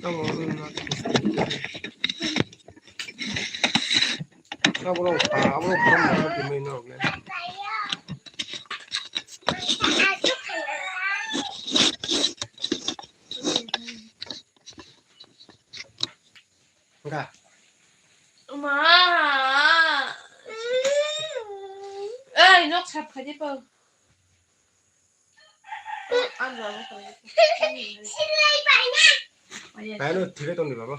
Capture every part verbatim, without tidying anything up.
Tamo wngkha. Abo rok, abo rok, abo rok, abo rok, Wngkha. Ma. Ei, nok sap khaidi po. Ang ramo khaidi. Ano thire tongni baba.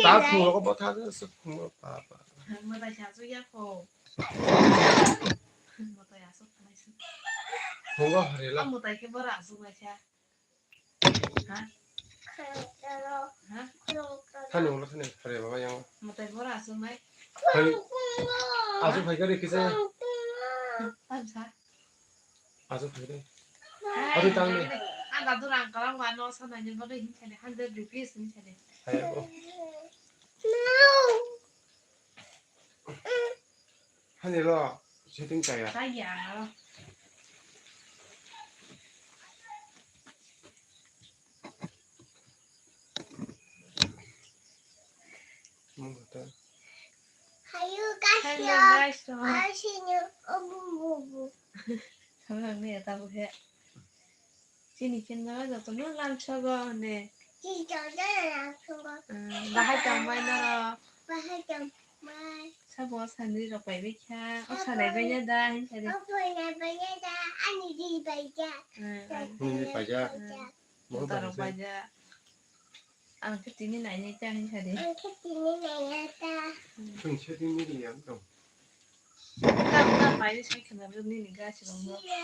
Ta phungo ko botha se phungo papa. Ang mata sa su ya ko. Mata ya su khaidi. Phungo harila. Ang mata ke bara su mai sa. Ha? Ha? Thani ulo thani thare baba yang. Mwtai bora aswk nai. Thani aswk phai kare kisa. Tamsa. Aswk phai kare. Adu tang ni. Ang dadu rang kalang wa no sa nai ni baba hin thani hundred rupees hin thani. Hai bo. Hani lo, setting kaya. Kaya. Mungkha ta. Hayu guys, hello, guys. Asini obu bubu. Sama ni ya tabu he. Chini khe no jotono lamsogo hwnwi. Chini jotono lamsogo. Umm, bahai tongbai norok? Bahai tongbai. Sabo sanri rok bai bai kha. O sanai bai ya da, hin sari. O sanai bai ya da, ani ri bai ya. Umm, umm. Ani ri bai ya. Umm. Motor rok bai ya. Ang khe tini nainai ta, hin sari. Ang khe tini nainai ta. Umm. Chwng se tini ri ya wng tong. Tam, tam, pai, sai khna rw nini gasi rok no. Siya.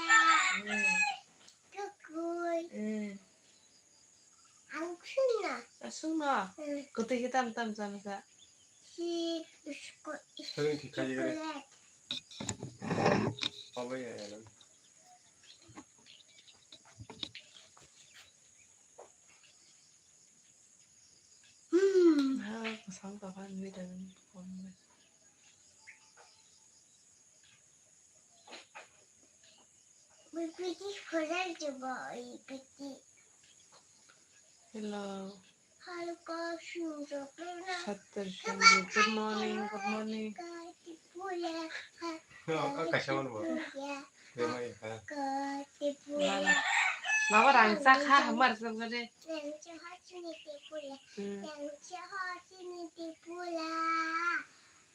Hmm. Tukui. Hmm. Ang sungna. Asungna? Hmm. Kwtwi khe tam, tam chami kha. Si, biskut, Saling thik kha, chocolate. Obo ya, ya, lang. Hmm. Ah, kasam kapan beda ni phone. Bibidi khulai jabo, bibidi. Hello. Halka sujokna. Sattar Shandu, good morning, good morning. Kati pula, ha, Oh, oh, kaisa mano bo. Pula, Bemai ha. Kati pula. Baba rang cha kha, hamar sa gare. Rang cha ha chini te pula. Hmm. Rang cha ha chini te pula.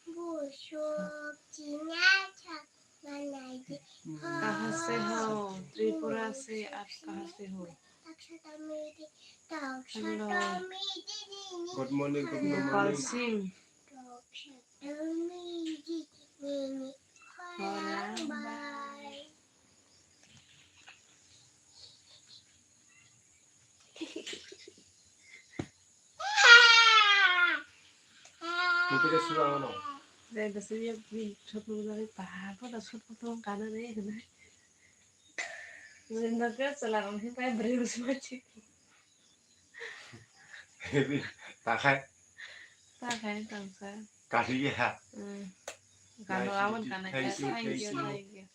Busuk chini cha. Kaha se ho? Tripura se aap kaha se ho? Hello. Good morning, good morning. Nepal Singh. Hola, bye. Mutu ke sura ano. Jai dosi ya bi chot mo jai pa pa da chot mo to kana re na. Jai na ke sala ram hi pa bril sma chi. Hebi ta khai. Ta khai tang sa. Kari ya. Hmm. Gano awan kana. Thank you, thank you, thank you.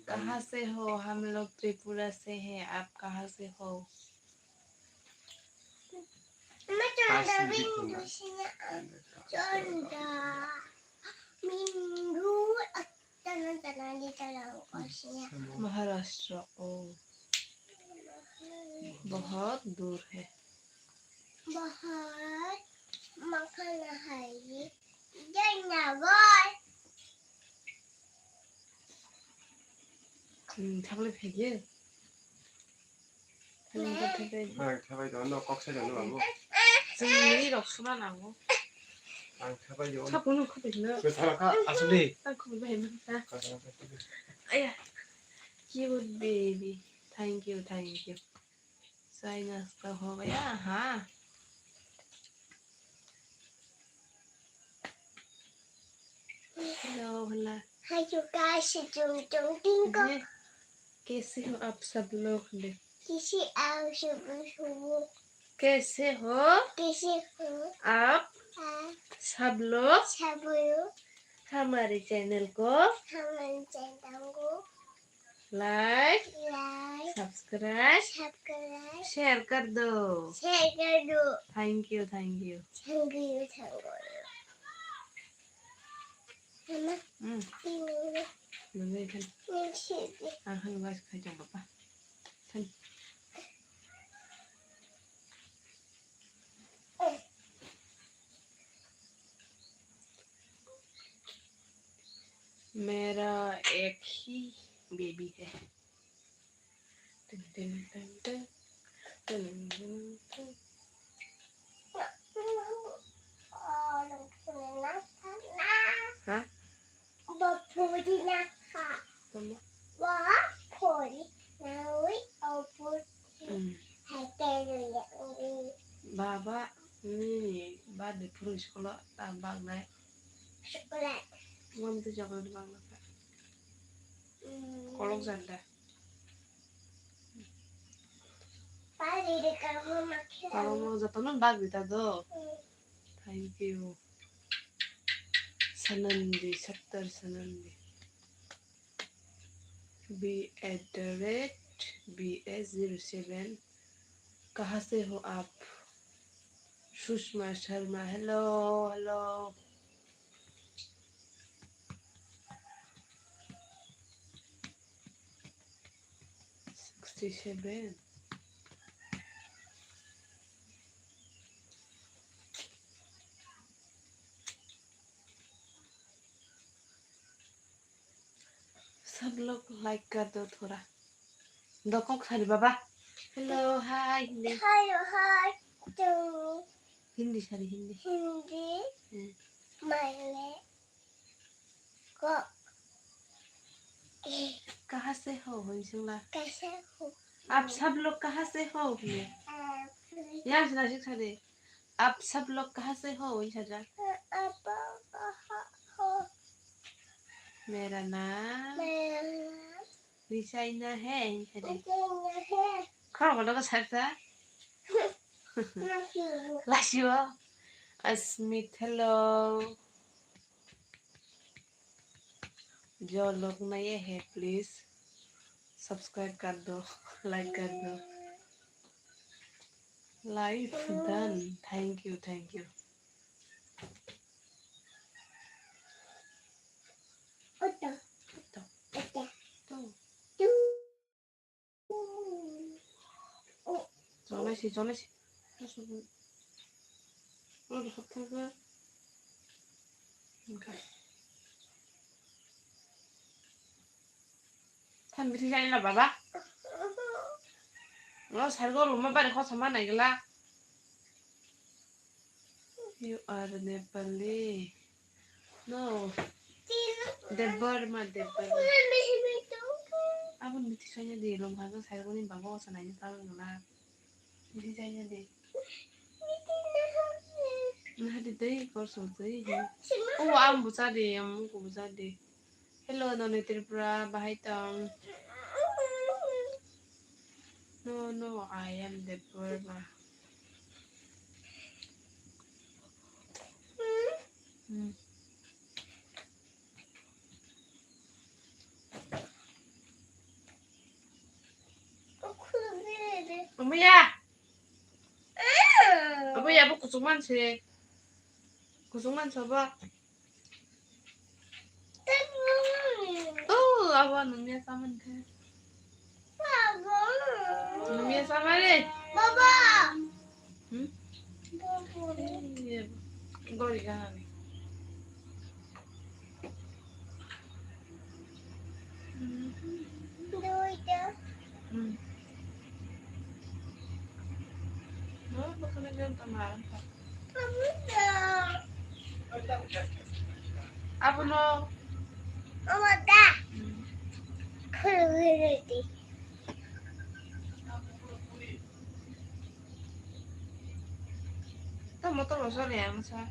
Kहाँ से हो? हम लोग त्रिपुरा से हैं। आप कहाँ से हो? महाराष्ट्र। ओ, बहुत दूर है। बहुत मखन है। Jaynagar. Hmm, thaklai phaikhe. Thaklai thaklai. Ang thabai do, no kok sai do, no babu. Chwngni rok suna nango. Ang thabai do. Sa phunu khabai no. Ko sala kha, asli. Ta khabai bai no ta. Ko sala kha. Aya. Cute baby. Thank you, thank you. Chai nasta ho gaya, ha? Hello, hello. Hi, you guys, tum, tum, tum, tum. कैसे हो आप सब लोग? कैसे आप सब लोग? कैसे हो? कैसे हो? आप आप सब लोग? सब लोग। हमारे channel को। हमारे channel को। Like, like, subscribe, subscribe, share कर दो। Share कर दो। Thank you, thank you। Thank you, thank you। Mama, hmm, ini, nunggu kan? Ini sini। Ang hang guys khai jong papa। Kan? मेरा एक ही बेबी है। Tin tin tin tin, tin tin tin. हाँ? Bapuri na ha। Tama? Bapuri na ui opuri। Hmm. Hai telu ya ui। Baba, nini birthday phuru school o ta bag nai? Chocolate। Mom tu chocolate bag nai kha? Hmm. Kolok janda। Pari de kamu makhe। Kamu mau jatuh nang bag di ta do? Hmm। Thank you। सनंदी, सत्तर सनंदी। B at the rate B S zero seven। कहाँ से हो आप? सुषमा Sharma, hello, hello। Sixty seven। सब लोग like कर दो थोड़ा। Dokok sari baba। Hello, hi, Hindi। Hello, hi, to। Hindi sari, Hindi। Hindi। Hmm। Male। Ko। कहाँ से हो? Hoi singla। कैसे हो? आप सब लोग कहाँ से हो? Hoi। आप। Yang sina sik sari। आप सब लोग कहाँ से हो? Hoi sara। आप कहाँ हो? मेरा नाम। मेरा नाम। Risaina hai, hai. Risaina hai. Khorok logo sarsa. Lasio. Asmit, hello. जो लोग नए हैं, please subscribe कर दो, like कर दो। Live done। Thank you, thank you। Oto. Oto. Oto. To. Tu. O. Chole si, chole si. Oto, oto, oto. Than bithi jani la baba. Lo sargo luma bari khosa ma naigla. You are Nepali. No. Debbarma, Debbarma. Abon bithi jani di lum hago sargo ni baba osa naigla ta ngla. Bithi jani di. Nahadi tei kor song tei hi. O ang bucha di, ang ko bucha di. Hello, Noni Tripura, bahai tong? No, no, I am the Burma. Hmm. Omoya. Omoya, bo kuchuk manse. Kuchuk manse bo. Oh, abo nungya saman khe. Nungya saman re. Baba. Hmm? Baba. Gori gana ni. Duida. Hmm. No, bakal gantam haram. Abono. Mama da. Khulwirti. Ta motor bo sori ang sa.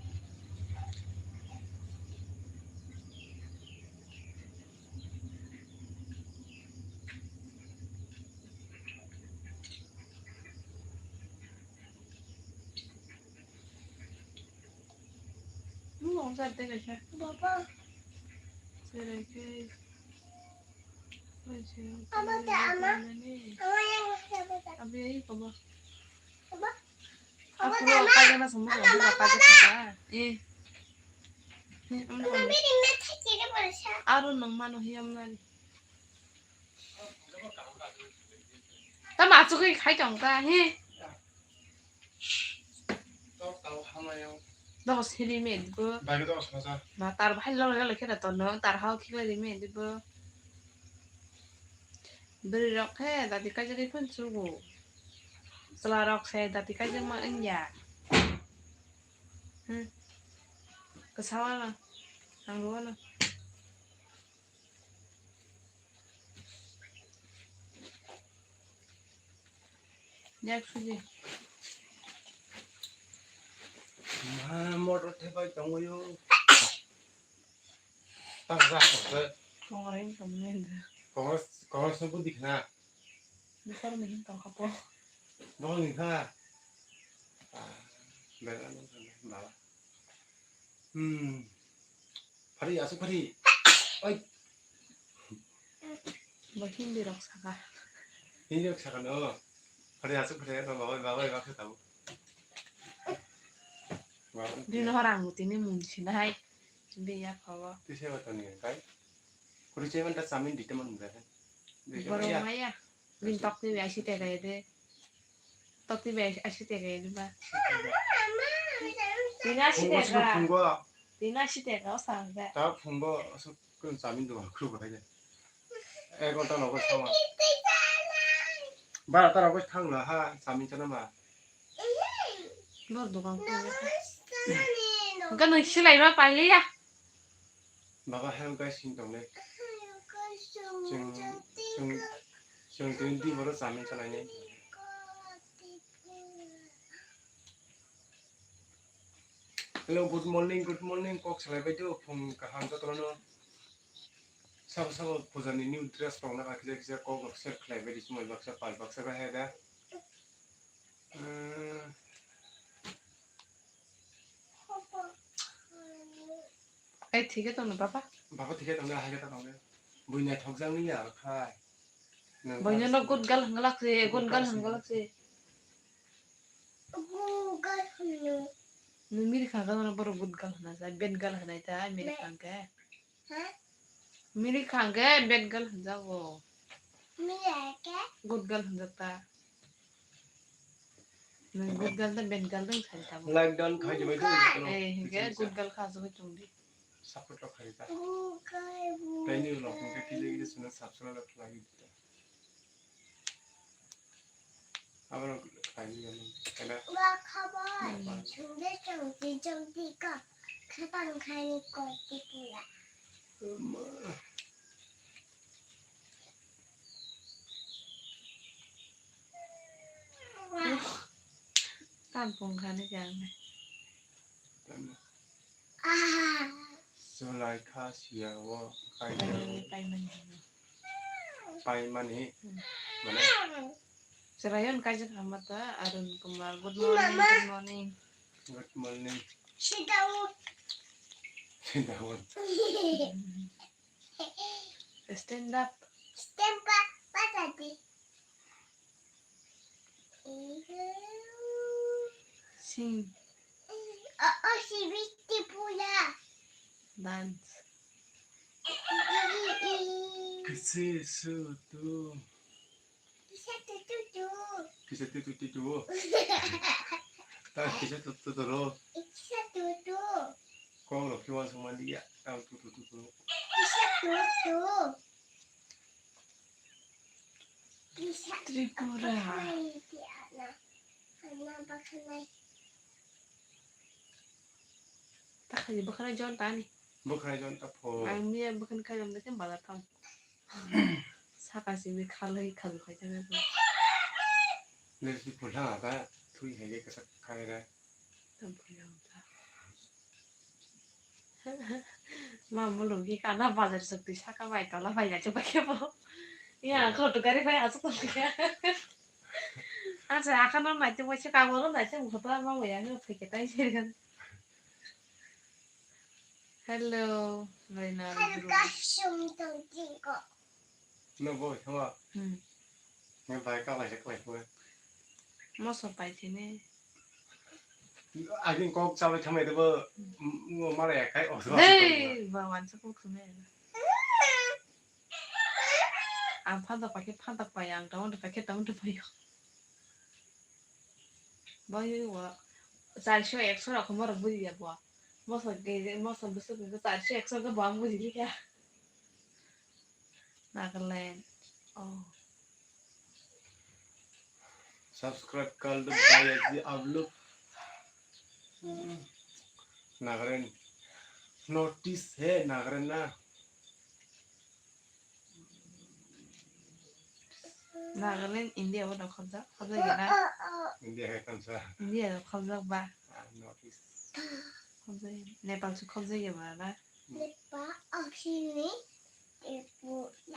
Nung nong sa tega sa. Baba. Serai ke. Ama ta ama. Ama yang ada. Abi ai baba. Baba. Aku lo kaja na semua baba kaja kata. Eh. Aro nang mano hiam nani. Ta ma chukui khai tong ta he. Dogo siri me dibo. Ba tar bahai lolo lolo khe da tono tar hao khibai ri me dibo. Bwrwi rok khe dati kaijagwi phano chugo. Chwla rok se dati kaijagma wngya. Hmm. Kwsa wano. Ang rwano. Yak suji. Ma motor thepai tongo yo. Tang rak rak. Kongrai wngkha mwnwi hwnda. Congress, Congress no budi khna. Bwsarokni hin tongkha po. Nohor ni kha. Ah, bela no thangkha baba. Hmm. Phari asuk phari. Oi. Bo Hindi rok saka. Hindi rok saka no. Phari asuk phari no baba baba baba khe tabo. Baba. Dino horang tini mun sinai. Biya phago. Tise batani kai. Kuri cheban ta chamin dite man mura. Borok maya. Bin tokni bai asi tegai de. Tokni bai asi tegai de ba. Tina asi tega. Phungo. Tina asi tega o sangga. Ta phungo asuk kun chamin do khulu bai de. Ek ghonta nogo sama. Bara ta nogo thang la ha chamin chana ma. Bor dogan ko. Gano silai ma pailiya. Baba help guys sing tong le. Chwng, chwng, chwng twenty boro chamin chalai nai. Hello, good morning, good morning. Kok salai bai do, phung kaham jotono. Sabo sabo puja ni new dress rok na kisa kisa kok rok share khlai bai di, chumui baksa pal baksa ba he da. Eh. Ai, thike tongno baba. Baba thike tongno, hai khe tongno. Bui naithok jak ni ya khai. Boino no good girl hwnglak se, good girl hwnglak se. Good girl hwnwi. Nung miri khangkhe no borok good girl hwna sa, bad girl hwnai ta, miri khangkhe. Ha? Miri khangkhe bad girl hwnjago. Miri khangkhe? Good girl hwnjak ta. Nung good girl ta bad girl dong sai tamo. Like done khai dibai dong. Eh, hinkhe good girl kha asugwi tongdi. Support rok khai ta. Tei ni ulo hwnkhe kile kile suna subscribe rok khlai di ta. Abono kainwi ano, kena. Wa khabai, chungde chungdi chungdi ka, khapan khaini koti pula. Ama. Tampung khani jang. Tama. Ah. Chwlai kha siya o, kaiya o. Paimani. Paimani. Hmm. Mane? Chwlai on kaijak hamata, Arun Kumar. Good morning, good morning. Good morning. Sit down. Sit down. Stand up. Stand up. Patati. Sing. Oh, oh, si Bisti pula. Dance. Kisi su tu. Kisa tu tu tu. Kisa tu tu tu tu. Ta kisa tu tu tu ro. Kisa tu tu. Kong lo kiwan sung mandi ya. Tang tu tu tu tu. Kisa tu tu. Tripura. Takhali bwkhwnai jon tani. Bwkhwnai jon ta pho. Ang miya bwkhwnai kha jon de bazar thang. Saka simi khalwi khalwi khai thang. Nesi pho thang ata thui hai de kasa khai ra. Tam pho ya ta. Ma mulung hi kana bazar sukti saka bai tola bai ya chuba kebo. Ya khoto gari bai asuk to ya. Asa akano nai chuba se kagolo nai se khoto ma ya no phike tai se. Hello, Reina. Hello, kasum tong tiko. No boy, come on. Hmm. Nang bai kalai se kalai ko. Moso pai thini. Agin kok chabai thamai debo. Hmm. Ngo mara ya kai o. Hey, ba wan sa kok thumai. Ang phantok paikhe phantok pai, ang tomato paikhe tomato pai. Bo yui wa charso ekso rok khe borok buji ya bo. Moso ke, moso bwswk ke charso ekso khe bo ang buji kha. Nagaland. Oh. Subscribe कर लो भाई जी आप लोग। Nagaland। North East है Nagaland ना। Nagaland India o da khobjak, khobjak ya na? India hai kansa. India o khobjak ba? Ah, North East. Khobjak ya. Nepal se khobjak ya ba na? Nepal o sini Tripura.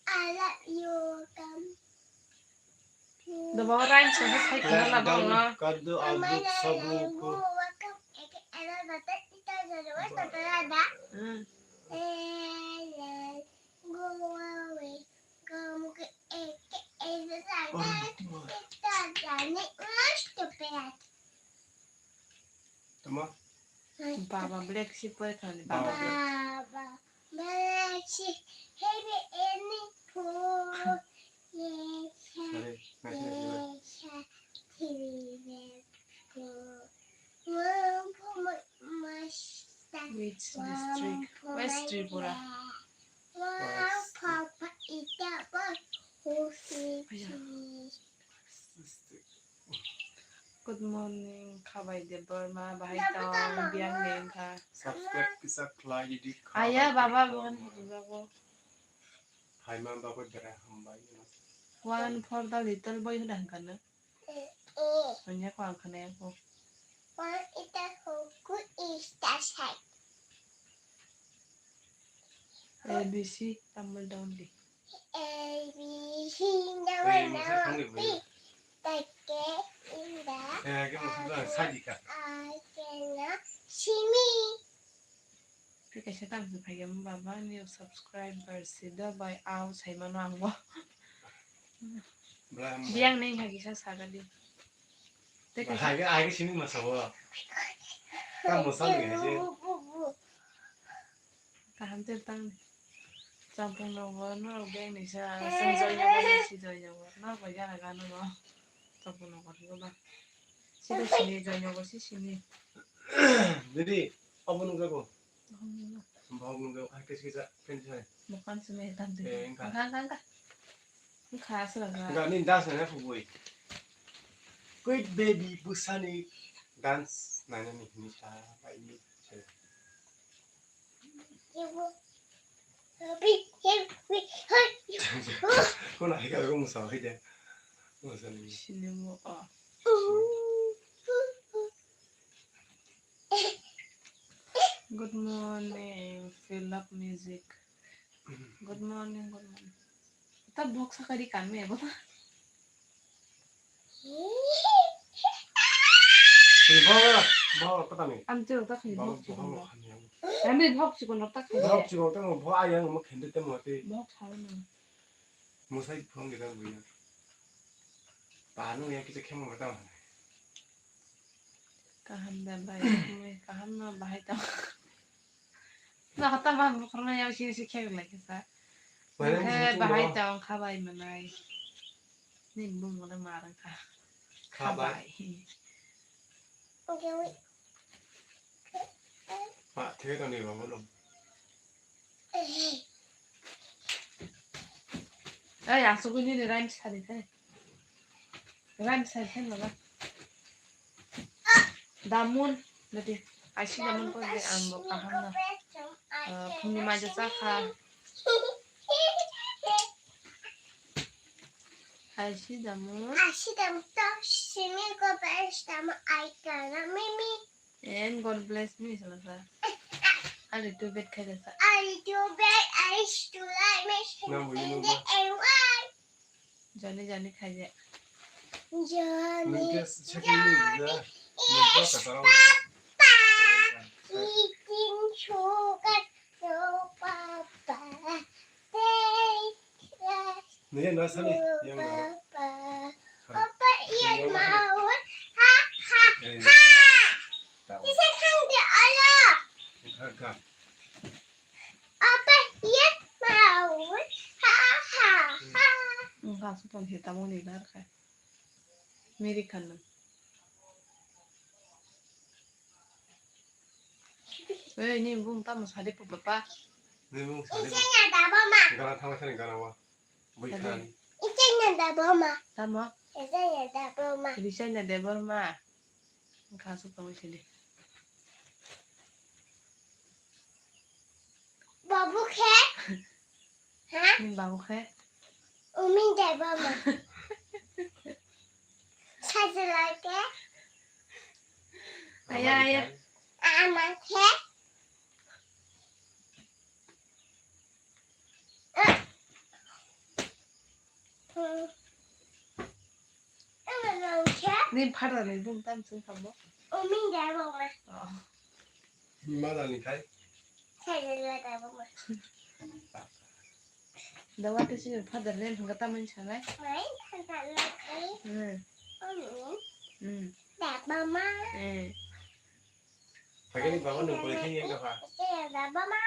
I love you, welcome. Dobo rhymes se sai khna la bang no. Kaddu aduk sabu ku. Hmm. Tama. Baba black sheep pore khani baba. Baba black sheep heavy any poor. Yes, yes, yes. Which district? West Tripura. Good morning, Khabai Debbarma, bahai tong, biyang ni wngkha. Subscribe kisa khlai di, Khabai Debbarma. Aya, baba, bukan hujung jago. Hai ma, baba, dara hambai. One for the little boy, hoda hangkana. Hanya ko ang khana ko. One is the whole good is the side. A B C, Tamil down di. A B C, no, no, B. Take it in the, eh, ke mo sudah saji ka. I cannot see me. Tei kaisa tamo se phaikhe, baba ni subscriber se da bai ao saimano ang bo. Biyang neng ha kisa saga di. Tei kaisa. Hai, hai sini masa bo. Tamo sa ni hai je. Kaham ter tang. Champung nogo norok beng ni sa, seng Joynagar ni si Joynagar. Norok bai gana gana no. Champung nogo ri ba. Sida sini Joynagar si sini. Didi, obo nungjago. Bohok nungjago, hai kisa kisa pen sai. Mokan sini tam de. Eh, engka. Engka, engka, engka. Engka asal ga. Engka ni das na fubui. Quit baby busani dance nana ni hini sa bai ni. Kono hai ka musa hai de. Musa ni. Sini mo a. Good morning, fill up music. Good morning, good morning. Ta box sakari kan me bo ta. Bo, bo, kota ni. Am tu ta khai box chikon. Ami box chikon ta khai. Box chikon ta mo bo ayang mo khende te mo te. Box ha na. Musai phone kita buya. Panu ya kita khemo ta. Kaham da bai, mui kaham no bahai tong. No hata ma bukhro no yau sini si khek lai kisa. Bahai tong khabai manai. Ni bung le marang kha. Khabai. Khabai. Ma thek tong ni ba mo. Ei, asugwi nini rhymes sadi thai. Rhymes sai thai mala. Damun, dadi. Aisi damun ko de ang bo kaham na. Eh, phungni mai jasa kha. Aisi damun. Aisi damun to simi ko best damun ai kana mimi. And God bless me, sala sa. Ali tu bet khai sa. Ali tu bet, I used to like me. Nang bo in the air. Jani jani khai je. Jani, nang ke second ni jani, ja. Nang ko yes, ka tarong. Papa. Eating Sugar, no papa, take rest, Nini no sani, no yang no. Papa. Opa, iya mau. Ha, ha, ha. Isa thang de ala. Opa, iya mau. Ha, ha, ha. Engka aswk tong khe tamo ni bar kha. Miri khanna. Ei, ni bung tamo sadi po bapa. Ni bung sadi po. Isenya da boma. Gara thama sani gara wa. Bui khan. Isenya da boma. Tamo? Isenya da boma. Isenya da boma. Engka aswk tong sidi. Babu khe? Ha? Ni babu khe? Umi dai bama. Sajilai khe? Aya, aya. Ama khe? Ni father ni bung tam sung kamo? Umi dai bama. Oh. Mother ni khai? Sai dai bama. Da what is your father name? Hingka tamani sanai? Mai, tata lai. Hmm. Umi. Hmm. Dai bama. Eh. Phagini baba nung pore khe yeng kha. Ite ya baba ma.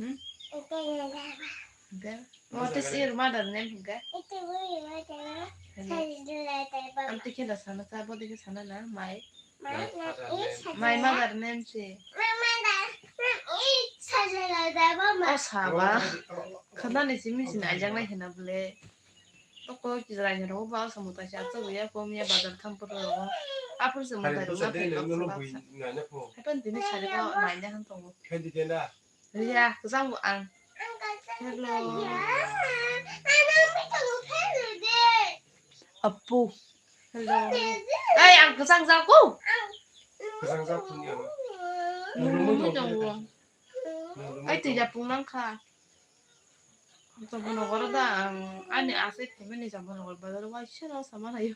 Hmm? Ite ya baba. Then, what is your mother name, hingke? Ite wui mother. Hello. Sai dile te baba. Am tike da sana, sa bo dike sana na, my. My mother name is. My mother name si. My mother name is Sajila Debbarma. O saba. Khana ni simi sini ajang nai hena bole. Toko kijarai ni rogo ba samo ta cha cha ya ko miya bazar tham puro rogo. Apur se mutai rogo. Hai pan tini sari ko mai na han tongo. Khendi dena. Riya, kajang bo ang. Hello. Apu. Hello. Ai, ang kajang jago. Kajang jago ni ang. Nungwi tongo. Ai, twi japung nang kha. Jampui nogor da ang ani asai phaimani Jampui nogor bazar waisa no sama laio.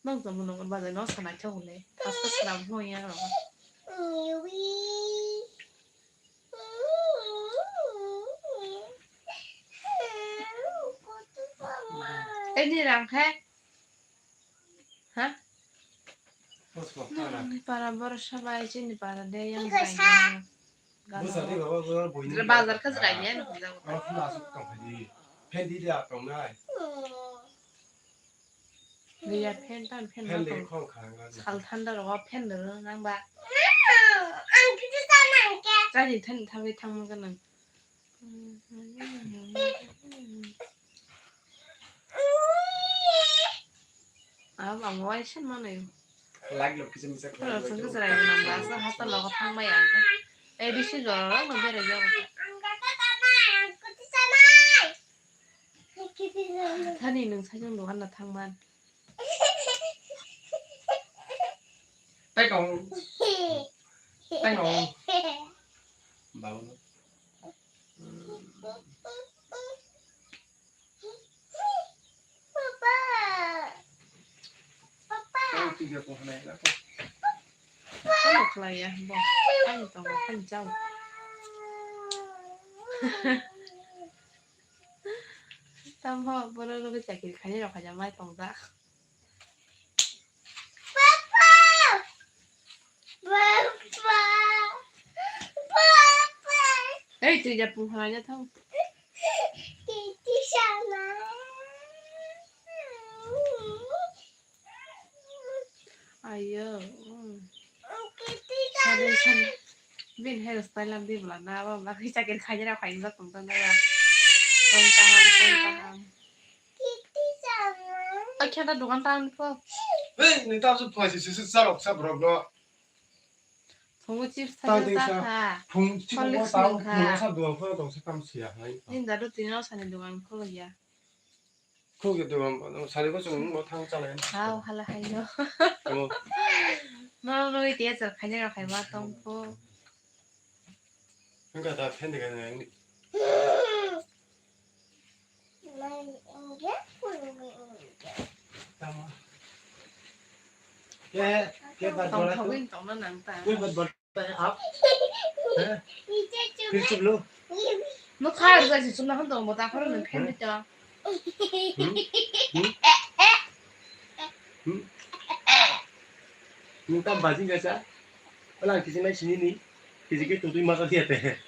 Nang Jampui nogor bazar no sanai thok le. Asta swnam hoi ya ro. Ani rang khe. Ha? Bos, bos, para. Nini para borok sabai chini para de yang. Bazar khe jirai ya nukjak. Riya fan tan fan. Sal thanda rogo fan rw nang ba. Ang kisa nang khe. Chari thani thangwi thangma ganang. Abo ang waisa manwi. Lag lo kisa misa. Oro sengke chwrai nang ba sa hata logo thangbai ang. A B C jora rok no berai jago. Thani nwng sajwng dogan no thangman. Tei kong. Tei kong. Babu. Papa. Papa. Tei kong hanai na ko. Ano khlai ya bo. Ano tong kan jao. Tamo borok rok chakri khainai rok khaina mai tongjak. Papa! Papa! Papa! Ei, twi ja pung khaina thang. Titi sana. Ayo. Sade, sade. Bin hair style lam di bwla na, abo ma kisa kir khaina ra khaina tong tong na. Tong kaham, tong kaham. Akhya da dogan tang ko. Ei, ni ta su phai si si sa rok sa brok do. Phungu chips ta sa kha. Phung chips ko ta phung sa do ko tong sa kam sia hai. Nin da do tino sani dogan ko ya. Khulge dogan, sari bo chwng nungbo thang chalai. Hao, hala haino. Tamo. Norok nugwi tiya chwng khaina rok hai ma tong pho. Wngkha da phen de gana ni. Tamo. Ke, ke bat bora tu. Tong thogwi tongna nang ta. Ke bat bora. Up. Hah? Feel chup lo. Nuk khai rwjak si chumna hwn tongo, bo ta khoro nung phen bito. Hmm? Hmm? Hmm? Nung tam bajing gacha? Wala ang kijing nai sini ni. Kijing ke totwi masa dia te.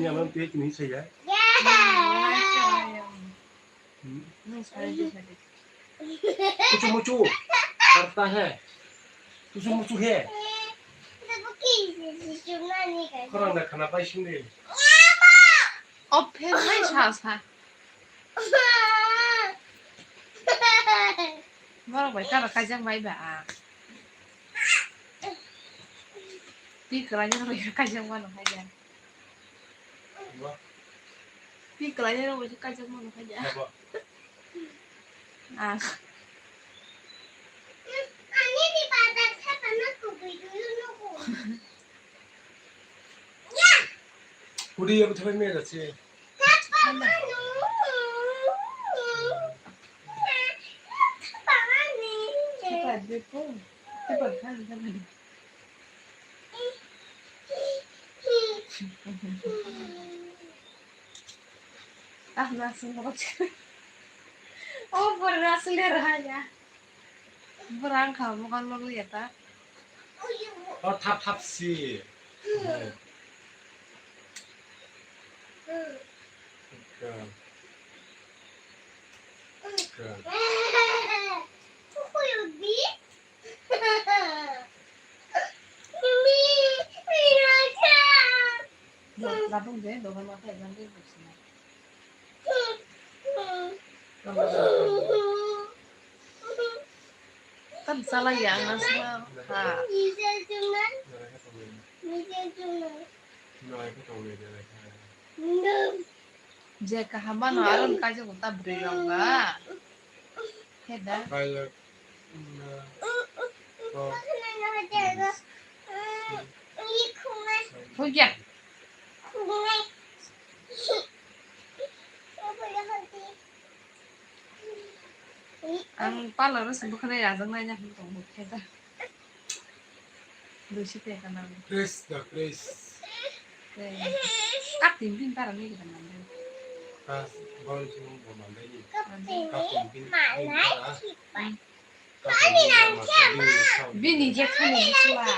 Ni amang te kini saya. Hmm? Muchu muchu karta hai. Muchu muchu hai. Khorang da khana pai sindi. O phen hai sa sa. Borok bai tara kajak bai ba. Ti kwlai ni rok kajak mano kajak. Ti kwlai ni rok kajak mano kajak. Ah. Kudi ya bwthai mera se. Ah, nasıl olacak. O burası ne rahat ya. Burang kamu kan malu ya ta. O thap thap si. Good girl. Good girl. Labung je dogan ma khai jang de busina. Tam chala ya ang asma ha. Je kaham mano aron kaijak ta bwrwi rok ba. He da. Thugya. Ang parlor o se bwkhwnai rajak nai na hwn tongo khe da. Duishi teka nang. Fresh da fresh. Kap tin pin para ni kita nang. Kas bol sung bo mandai ni. Kap tin pin para. Bini je khani biswa.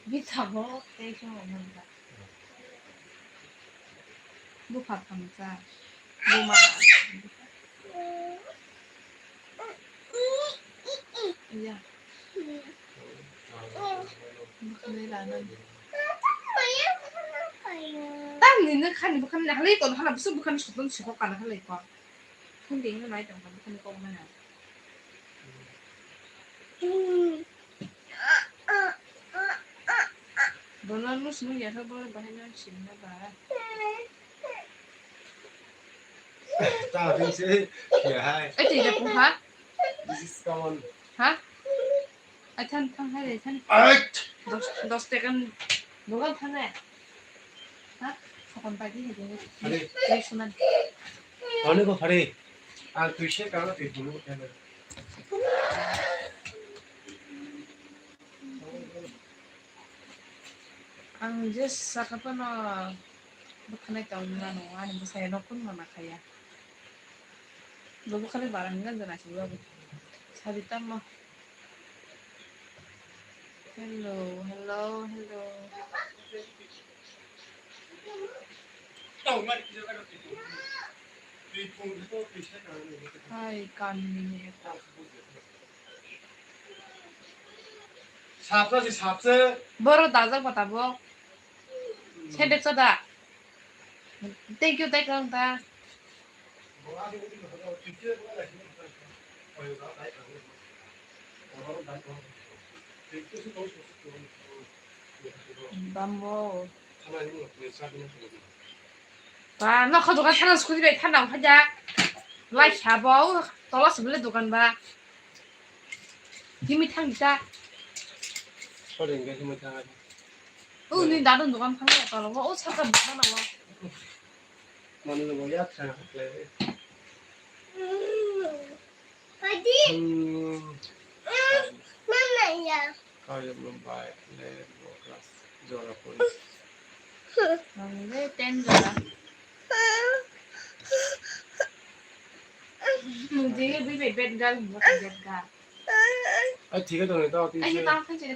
Bithabo tei kheno nangkha. Bupha thamsa. Buma. Ya. Bwkhwnai rana. Tamni nung khani bwkhani halai ko hala busu bwkhani sotong sikho kana halai ko. Hindi no nai tong bwkhani ko mana. Bono nung sini ya khe bono bahai nang sini na ba. Ta din se ya hai. Eh, tidak pun ha? This is common. Ha? Ai, thang, thang, hai re, thang. Ait! Dos, dos taka ni dogan thang, hai. Ha? Sakon pai di, hai di. Hai. Hai, sunan. Ani ko phari. Ang tuise karo twi bulu thang. Ang je saka phano bwkhanai tong mano, ani bwsai no kun mana khaya. Bo bwkhani barang gan jana si babu. Sadi tamo. Hello, hello, hello. Hai, kanni ni. Sapsa si sapsa. Boro dajak bata bo. Sede choda. Thank you, thank you, ta. Bambo. Ba, no kho dogan thana scooty bai thana phai ja. Lai sabo, tola sibole dogan ba. Himi thang ja. Sorry, enggak himi thang aja. Oh, ni dadon dogan phang ya tolo. Oh, saka bana na. Manu no ya thang. Padi. Hmm. Mama ya. Ayam lombai, le, bo class jora pori. Ang le ten jora. Mung je bi be bad girl, mo bad girl. Ai, thik ase, to, to, Ai, ye tang khan je.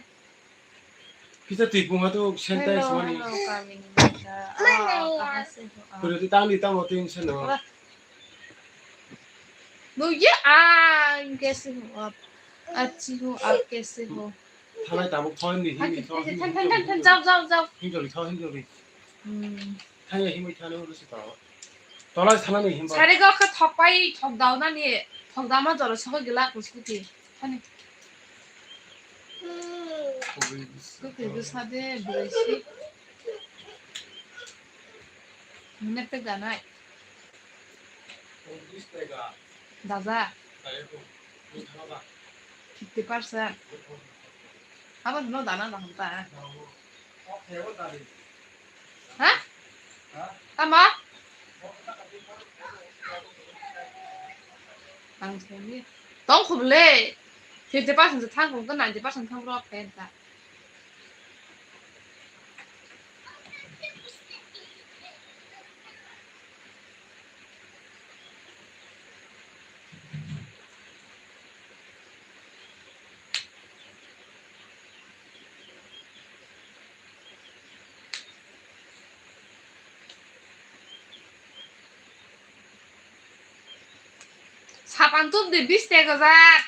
Kisa twi pung ha to sanitize Hello, mani. Hello, kami ni mata. Ah, kahan se ho aap? Pura ti tang di tang o tin se no. Wah. No, ye, ah, kaise ho aap? Achhi ho, aap kaise ho? Thanai tabuk thon ni, hini thon, hini Than, than, than, than, jao, jao, jao. Hinjoli thon, hinjoli. Hmm. Thanya himwi thani uru si to. Tolai sana ni himba. Sari go khe thokpai, thokdao nani, thokdama jora sokoi gila ko scooty. Thani. Kwthwi bwsa de, bwrwi si. Mune pek danai. Daja. Fifty percent. Abo no dana daham ta. Ha? Tama? Ang sini. Tong khum le. Fifty percent se thang khum, ninety percent thang rok khe ta. Sapan tup di bis tega jak.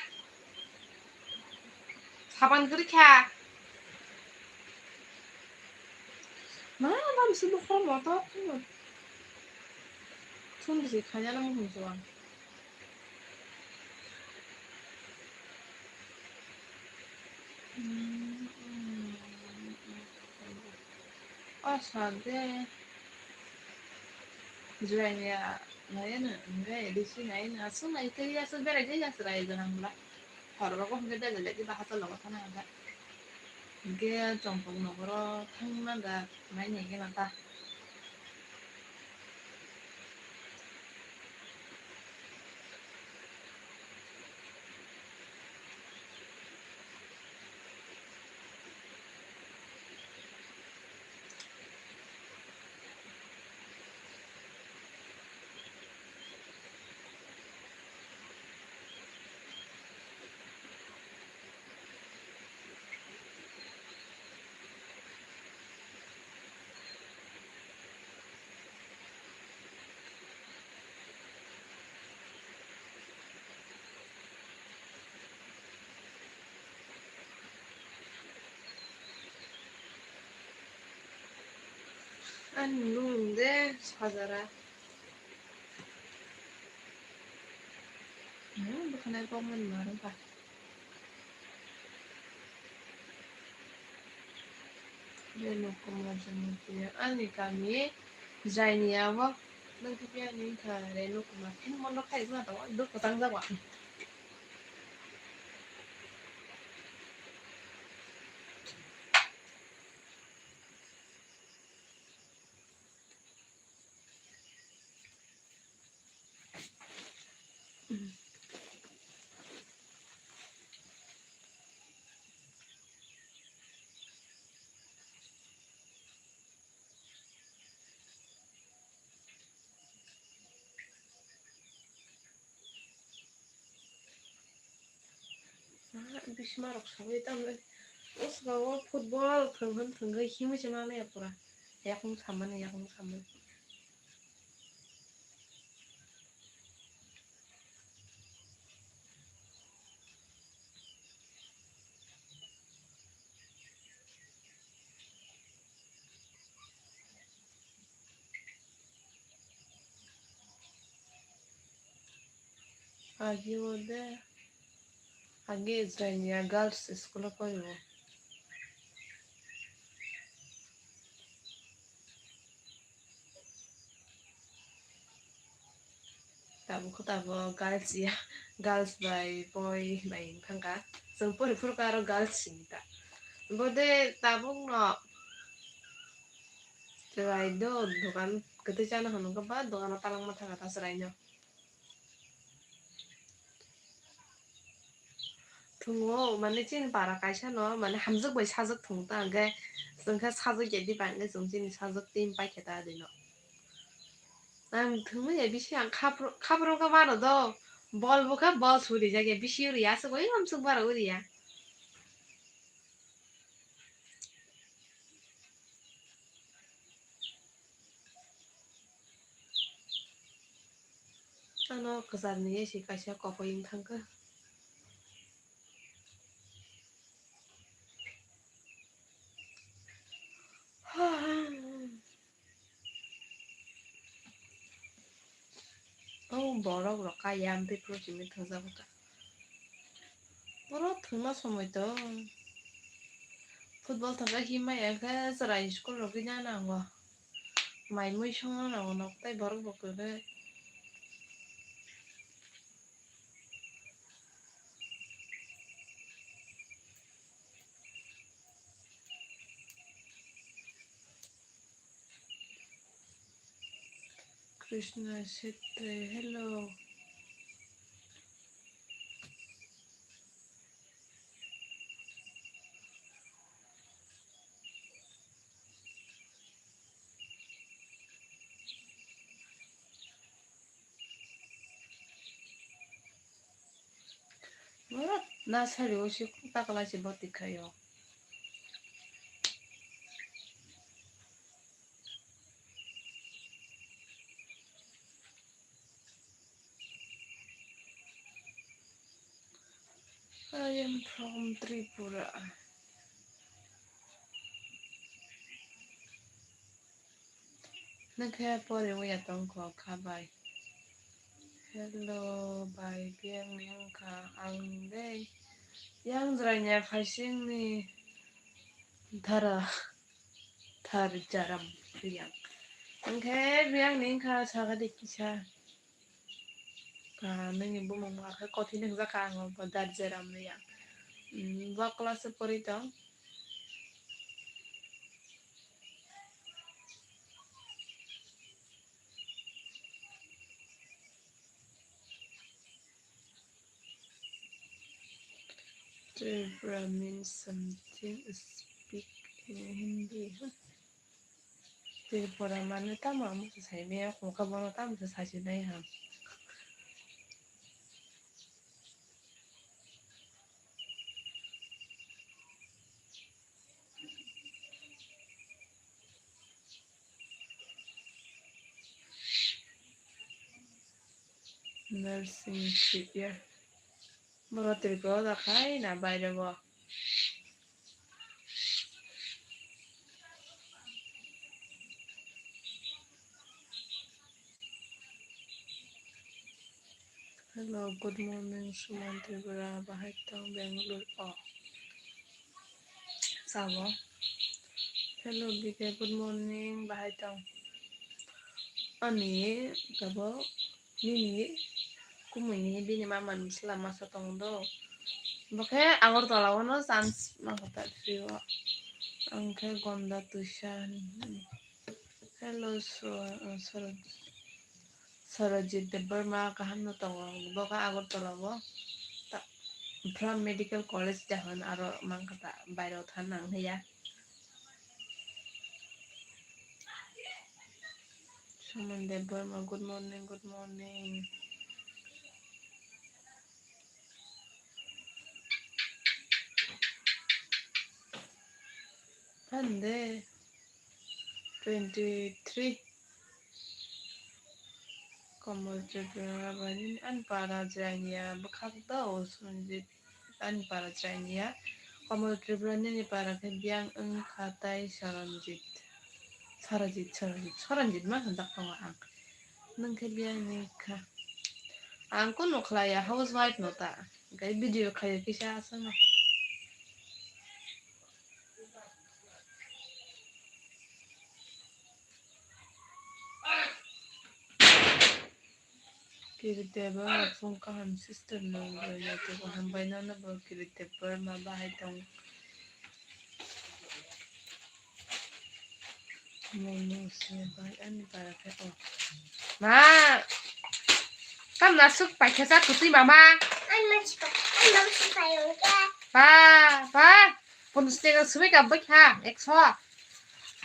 Sapan kwrwi kha. Ma, ma, bisi bukhuk moto. Thun bisi khaina nang muchung. O sade. Juaini ya, nai na, nai, disi nai na, aswk nai tei aswk berai jai aswk rai gwnang bwla. Hor rogo hwnkhe dai belai khe bahai chwla bo thana hwnkhe. Hwnkhe chongpok nokoro thangna da, mai nai gana ta. Ani nung de sajara. Hmm, bwkhanai kokmani marwkha. Renu Kumar Jamatia, ani kami Jainia o, nang khe ani wngkha Renu Kumar, phini mondo khai wngkha tongo, duk kwchang jago ang. Bisma rok sawi tamo usga o football thwng hwn thwngwi himwi se manliya pura. Yakung samani, yakung samani. Agi o de, agi Israel ni a girls school o pori o. Tabuk khe tabuk girls ya, girls bai boy bai wng thang kha. Chwng pori phuru khe aro girls simi ta. Bo de tabuk no chwrai do dogan kwtwi chana hwnwi khe ba dogano talangma thang kha ta chwrai no. Thwngo, mane chini para kaisa no, mane hamjwk bai sajwk thwng ta, hwnkhe chwng khe sajwk ya diba, hwnkhe chwng chini sajwk team paikha ta dino. Ang thwngwi ya bisi ang khapro, khapro khe mano do, bol bo khe bol suri jak ya, bisi uri ya, aswk bai hamjwk bara uri ya. Ano kwchar ni esi kaisa kokoi wng thangkha. O borok rok kaya amtwi phuru simi thwngjago ta. Borok thwngma somoi to football thangkha himma ya khe chwrai school rok gina nango. Mai mui songna nango nok tei borok bo kwrwi. Krishna Shetty, hello. Borok na sari o si takla si boti khayo. I am from Tripura. Nokhe poriwi ya tongkho kha bai. Hello bai, biyang ni wngkha ang de. Yang jranya phaising ni dara thar jaram biyang. Angkhe biyang ni wngkha sagadi kisa. Ka nini bumung ma khe kothini hwnjak kha ang bo dar jaram biyang. Bo class o pori tong. Tripura means something, speak in Hindi. Tripura mane tamo ang musa sai maya, kung kha bono tamo sa sai nai ham. Nursing three year. Boro Tripura o da khai na baire bo. Hello, good morning, Suman Tripura, bahai tong Bangalore o. Sabo. Hello, B K, good morning, bahai tong. Ani, tabo, nini, kumui ni, bini mama ni sila masa tong do. Bo khe Agartala o no chance ma kha ta free o. Ang khe Gonda Tuisa. Hello, Swa-, uh, Swaraj. Sarojit Debbarma kaham no tongo, bo khe Agartala o ta-, Bra Medical College jahon aro mankha ta baireo thanang hiya. Suman Debbarma, good morning, good morning. Hande twenty three. Komol Tripura bai nini ani para chwraini ya bwkhak do Sanjit ani para chwraini ya. Komol Tripura nini para khe biyang wng kha tai Saranjit. Saranjit, Saranjit, Saranjit ma hwnjak tongo ang. Nwng khe biyang ni kha. Ang kunu khlai ya, housewife no ta. Hwnkhe video khlai ya kisa aswk no. Kiriteba phung kaham sister no hambai no no bo Kiriteba ma bahai tong. Mono se bai ani para khe o. Ma. Kam nasuk paikha sa kutui mama. Ai ma chika. Ba, ba. Pon sitega sumi ka bwkha ekso.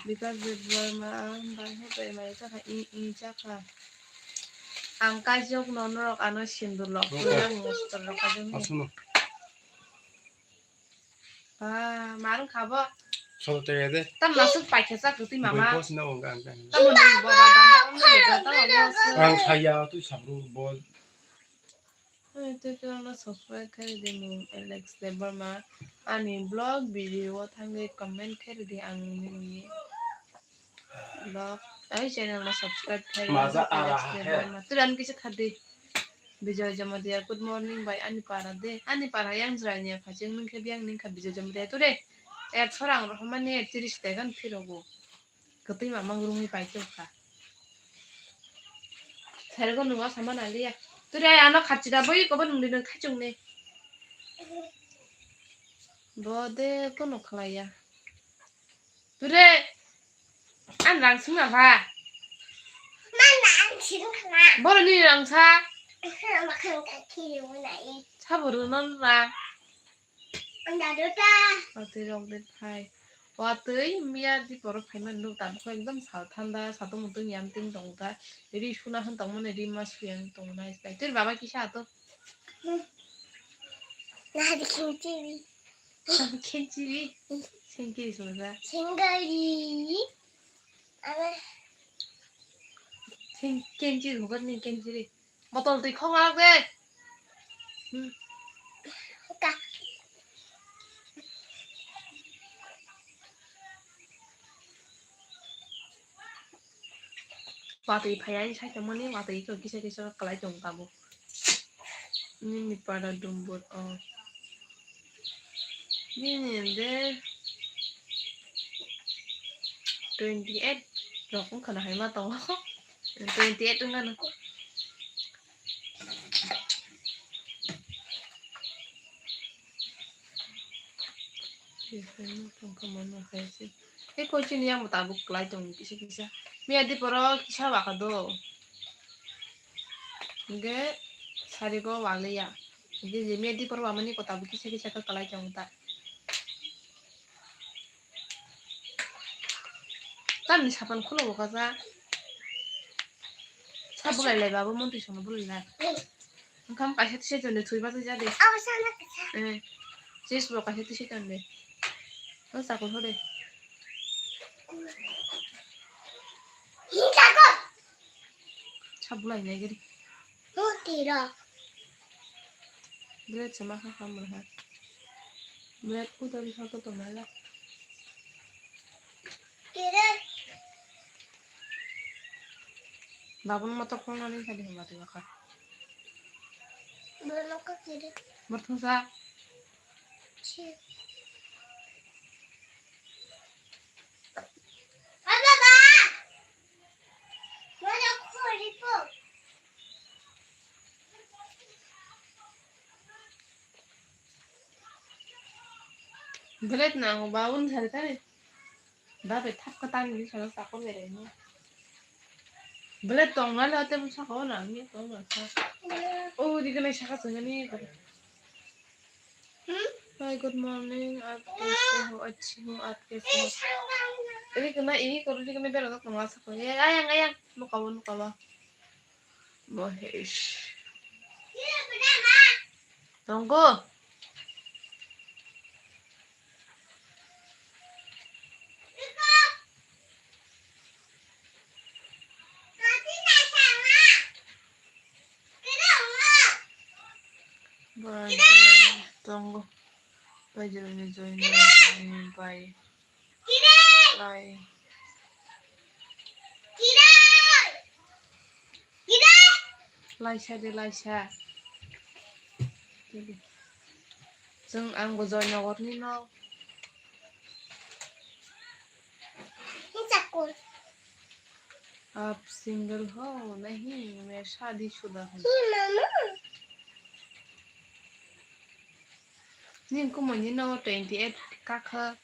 Bikas Debbarma ang bai hobai mai chakha i i chakha. Ang kaijok no norok ano sindur lok. Aswkno. Ba, marwng kha bo. Solo tege de. Tam masuk paikhe sa kwtwi mama. Bui boss na wng ang kang. Tamo ni bo ba ba na wng ni bo tamo ni. Ang saya tu sabru bo. Hai, tei channel no subscribe khe ridi mung Alex Debbarma. Ani vlog video o thangwi comment khe ridi ang nini vlog. Ai channel no subscribe khe ridi. Maza Alex ara he. Debbarma. Twi ani kisa khadi. Bijoy Jamatia, good morning bai ani para de. Ani para yang jrani ya phaching nung khe biang ning kha Bijoy Jamatia. Ture. Er sorang rohmani tiris tegan phirogo. Kwtwi mamang rungwi paitokha. Sergo nungwa sama naliya. Turi ai ano khachira boi kobo nungdi nung khachung ni. Bo de kono khlaiya. Ture an rang sungna ba. Mana ang sing khna. Boro ni rang sa. Makhang ka kiri wala e. Sabo rwno ra. Watwi rok de phai. Watwi miya diporo phaimani nuk tabukhe ekdom sal thanda, satung mutung yam ting tong kha. Ri suna hwn tongmani ri ma suya wng tong nai. Twi baba kisa ato. Nari khenchiri. Khenchiri? Sengkiri sungkha. Sengkiri. Aba. Seng-, khenchiri hukar ni khenchiri. Botol twi khong ak de. Hmm. Ka. Watwi phai ani sai tongmani, watwi kisa kisa kalai tong tabuk. Nini para dumbur o. Nini de twenty eight rok wngkha na hai ma tongo. Twenty eight wngkha na. Tei koi chini yang bo tabuk kwlai tongo kisa kisa. Miya diporo kisa waka do. Hingke sari go waliya. Hingke je miya diporo wamani ko tabuk kisa kisa khe kwlai tongo ta. Tamni sapan khulungo kaisa. Sa bulai lai babo montri sono bulai lai. Wngkha kaisa tisa tonde thwi bachai ja de. Abo sana kaisa. Eh. Sis bo kaisa tisa tonde. O chakul hode. Hi chakul. Sa bulai lai gari. Montri ro. Bread sama ha ha murha. Bread ku dari satu tonala. Kiri. Babun motor phone ani tadi hamba tu baka. Belok ke kiri. Bertungsa. Si. Baba, baba. Mana kori po. Belet na ho ba un sari tari. Ba be thap ka tan ni sara sakol bere ni. Belet tong na la te bu sakol na ni tong na sa. O di ka na saka sanga ni. Hmm? Hi, good morning. आप कैसे हो? अच्छी हूँ, आप कैसे हो? Ini kena, ini kalau ini kena biar aku kemas aku. Ya, ayang, ayang. Luka, luka, luka. Mahesh. Tunggu. Bai, bai, tongo. Bai, join, join, join, bai. Bai. Laisa de, laisa. Chwng, ang bo Joynagar ni no. आप सिंगल हो? नहीं, मैं शादीशुदा हूँ। Nini kumui ni no twenty eight kakha.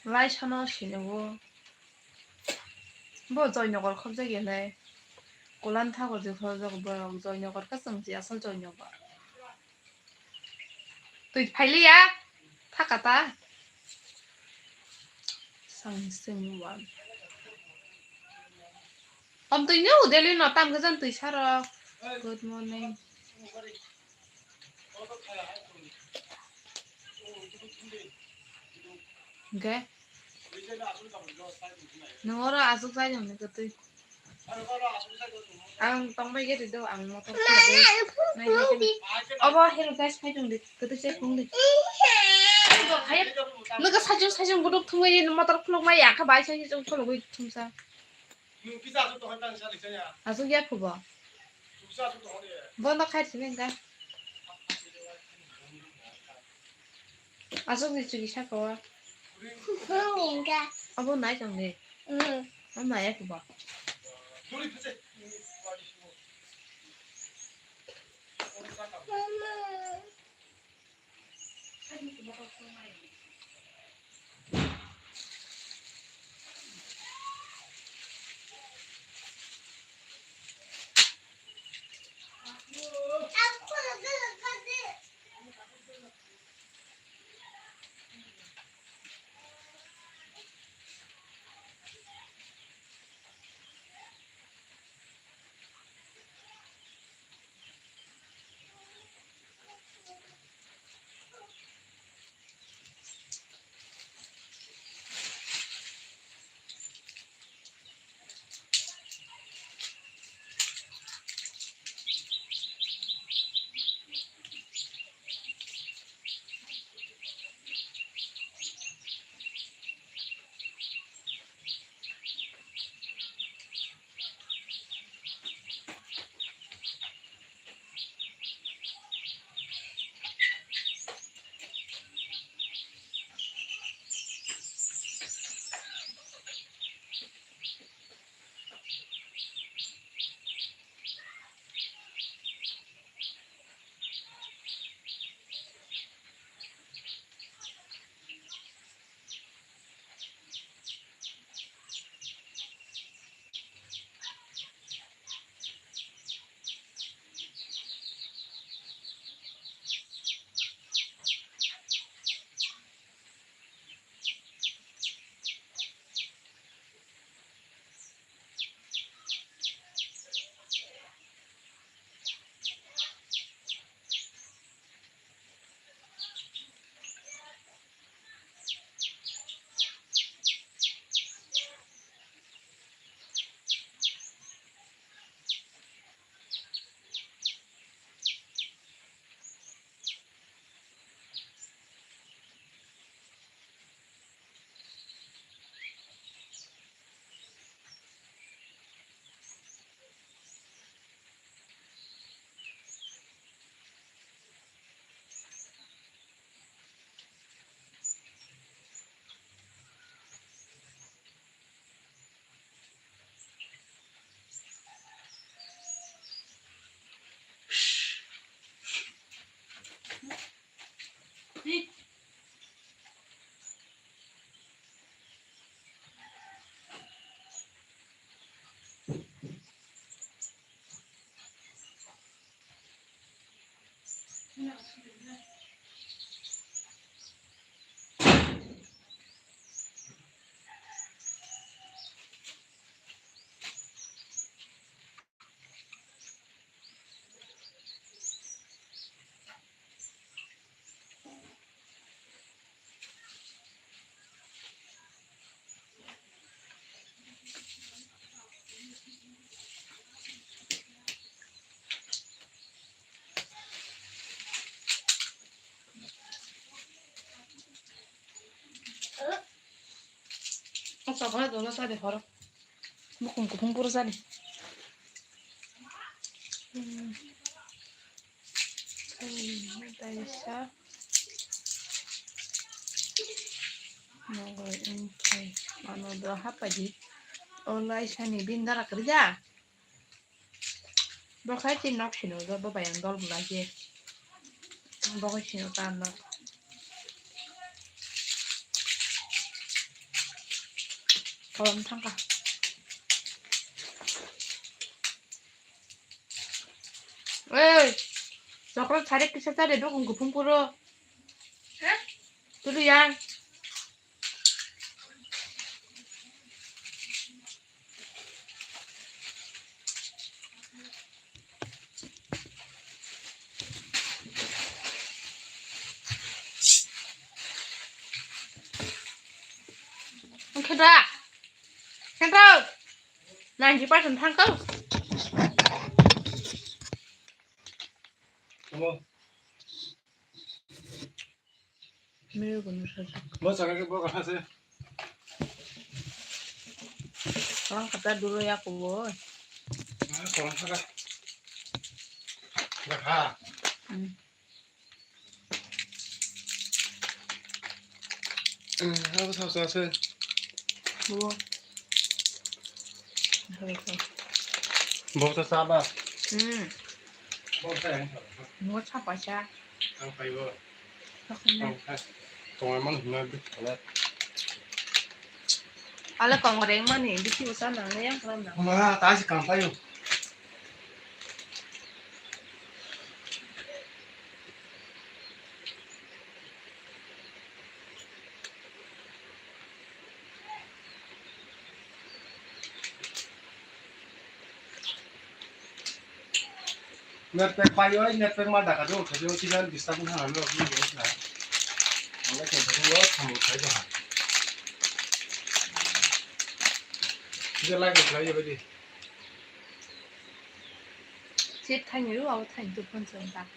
Lai sano sini bo. Bo Joynagar khobjak ya lai. Kulan thago je khobjak borok Joynagar ka chwng si asal Joynagar. Twi phailiya. Thaka ta. Sang sing wan. Om twi nyo deli no tam gajang twi saro. Good morning. Hwnkhe nwng oro aswk sai jani kwtwi. Ang tongbai gari do, ang motor khulogwi nai nai khe. Obo hello guys, phai tong di, kwtwi se phung di. Nwkha sajung sajung buduk thumwi motor khulok mai ya kha bai sajung khulogwi thumsa. Aswk ya phubo. Bono khai sini ga. Aswk ni chwgi saka o. Abo nai tong de. Abo nai ya phubo. O chokora dolo sa de horo. Bukhum kuphung puro sa de. Hmm. Taisa. Nogoi wngkhe mano do hapadi. O laisani bini dara kwrwi da. Bo khai chini nok sini bo bai ang dol bwlai khe. Bokoi sino ta no. Kolom thangka. Oi, chocolate sari kisa sari dok wng kuphung puro. Tulu yang. Wngkhe da? Khe da? Ninety percent thangkha. Mero kono sajak. Bo sakha khe bo kha se. Kolang kata duro ya ko bo. Ah, kolang kata. Kha. Hmm. Eh, abo sao sao se. Bo. Bo ta sa ba. Hmm. Bo ta yang sa. Bo sa pa sa. Ang pai bo. Ang pai. Tong man hina bi. Ala kong reng mani, bisi usa nang le yang kram nang. Ma, ta si kam payo. Network pai oi, network ma daka do, khajo tijan disturb na hano ni ni na. Ang ke thung lo thang thai do ha. Je la ke thai yo di. Sit thang yo, au thang tu phone song ta.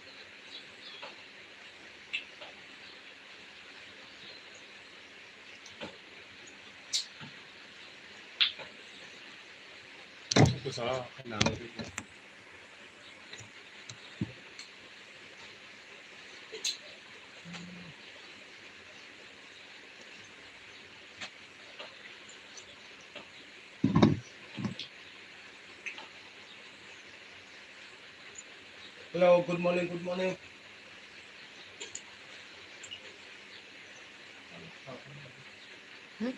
Hello, good morning, good morning. Hmm?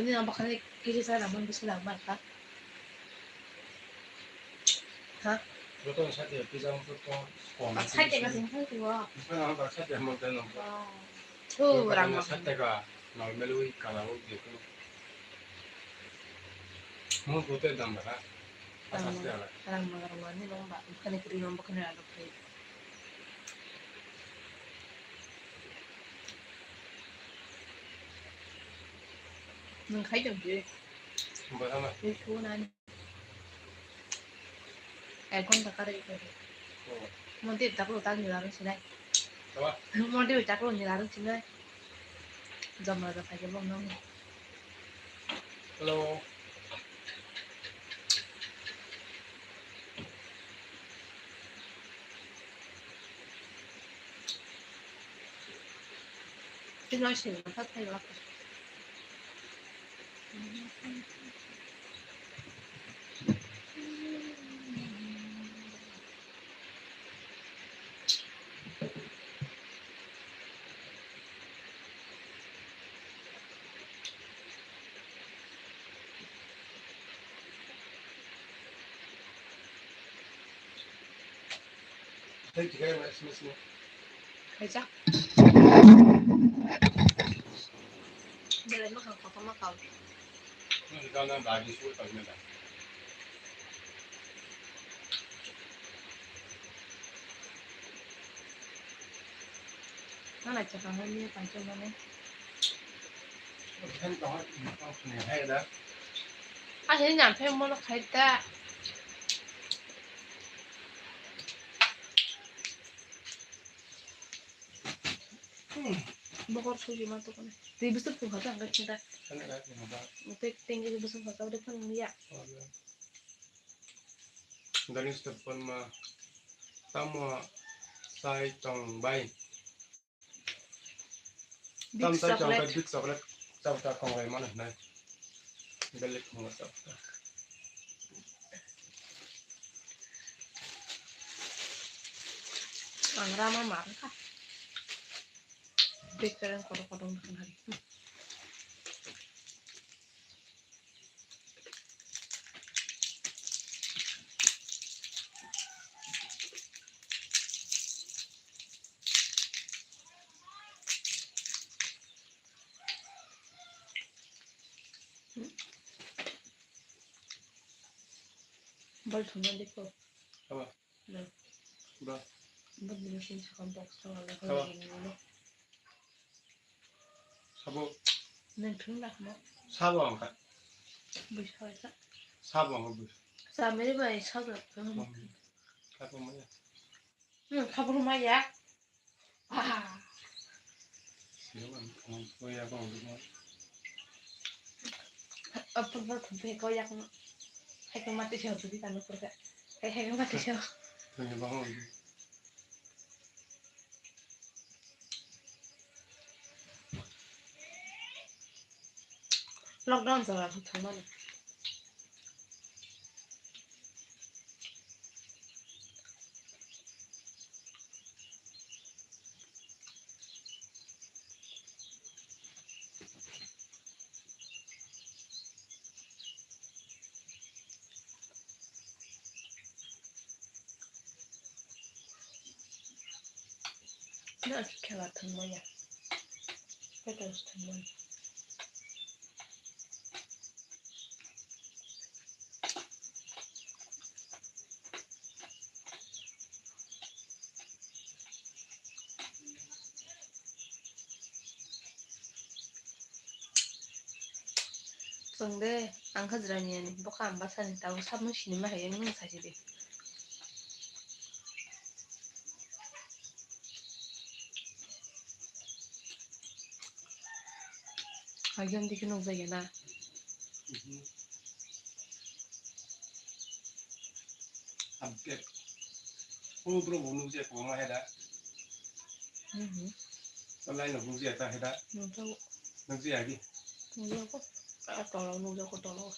Ini nampak kali kiri saya namun bisa lama kah? Ha? Joto sate pizza mo to kom. Sate ka sing sing wo. Sate mo teno. Wow. Tu rang. Sate ka normal wi kala wo de ko. Mo ko te dam ba. Asa se ala. Rang ma rang ma ni long ba. Kani kri long ba kani alo kri. Nang khai jam je. Ba ala. Ni chu na ni. Ek ghonta kare kare. Oh. Mondir taklo ta ni larung sinai. Apa? Mondir taklo ni larung sinai. Jom raja phai jabo nang. Hello. Tino sing thak thai lak. Kaijak. Belai mwkhang kotorma kau. Nang lai chakang nang ni tang chong nang. Asini jam phe mono khai ta. Bokor suji ma to kone. Tei bwswk phung kha ta hwnkhai chwng ta. Tei tengwi bwswk phung kha ta, ode phang ya. Dani step ma tamo sai tong bai. Tam sai tong bai, big chocolate. Chao ta kong bai mano hinai. Belek kong chao ta. Ang rama mar kha. Bekereng kotor kotor wngkha hari. Bal thumna dikho. Aba. Bro. Bro, bini sini sakam box to wala. Sabo. Holo gini lo. Sabo. Nang thung dak mo. Sabo angka. Bui sabo ka. Sabo angka bui. Sa mere bai sabo. Hmm. Sabo maya. Hmm, kabo maya. Ah. Apa ba thumpe ko yak no. Hai ko mati siya tu di tanu kurka. Hai hai ko mati siya. Lockdown jora thumani. Khela thwngmaya. Petals thwngmani. Chwng de ang kha jwraini ani, bokha ang bwsani tabuk sabno sinima hai wngwi sachi di. Agam dikhe nukjakya na? Mhm. Update. O bro bo nukjakya kwbangma hai da. Mhm. O line rok nukjakya ta hai da. Nukjago. Nukjakya di. Nukjago. A tolo nukjago tolo.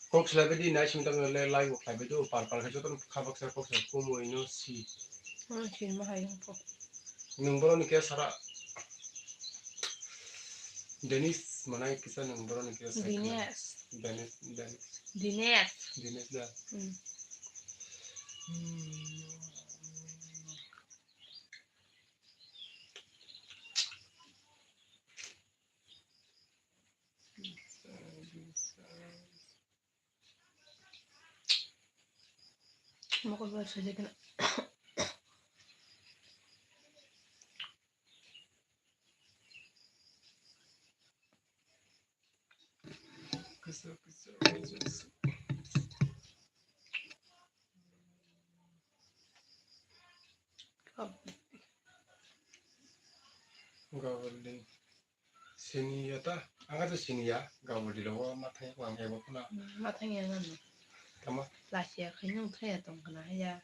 Kok selai bai di nai simi tang le lai bo khlai bai do par par khe joto kha baksa kok selai kumui no si. Ano si ma hai ko. Nwng boroni khe sara. Denis manai kisa nwng boroni khe sara. Dinesh. Denis, Denis. Dinesh. Dinesh da. Hmm. Mokol bai soi kena. Gabal di. Sini ya ta, ang kata sini ya, gabal di lo, ma thang ko ang ebo kuna. Ma thang ya ngan. Tama. Lasi ya, khainung thaya tong kana ya.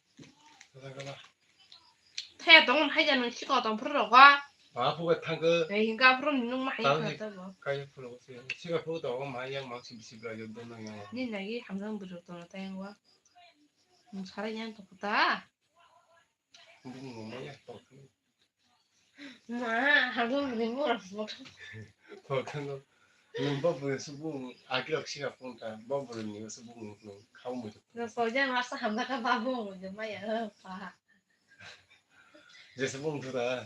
Tata kala. Thaya tong hai ya nung siko tong phuru rogo. Ba pu ga thang ko. Ai hinga phuru nung ma hai kata bo. Kai phuru si. Siko phuru to ma yang ma si si bra yo don yang. Ni nagi hamjang buru to na tayang wa. Nung sara yang to kuta. Bumung maya tokni. Ma, habung ni mura mura. Tokno. Nung bo buru subung agirok sira phone ta. Bo buru ni subung nung khau mu. No soja masa hamda ka babu mo je maya pa. Je subung tu da.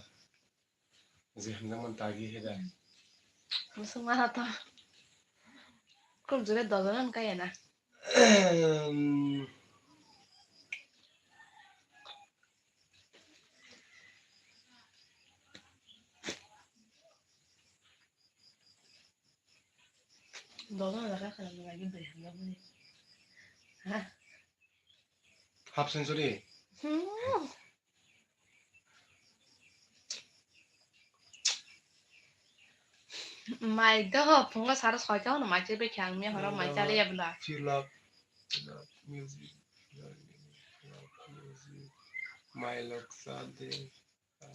Je hamda man tagi he da. Musu mara to. Kul jure dodonan kaya na. Doga jaga kha lagi bwrwi hamya bwrwi. Ha? Half century? Hmm. Mai do phungo saro soita hwnwi mai chai bai kha ang miya horo mai chaliya bwla. Fill up, fill up music, fill up music. Mai lok sa de.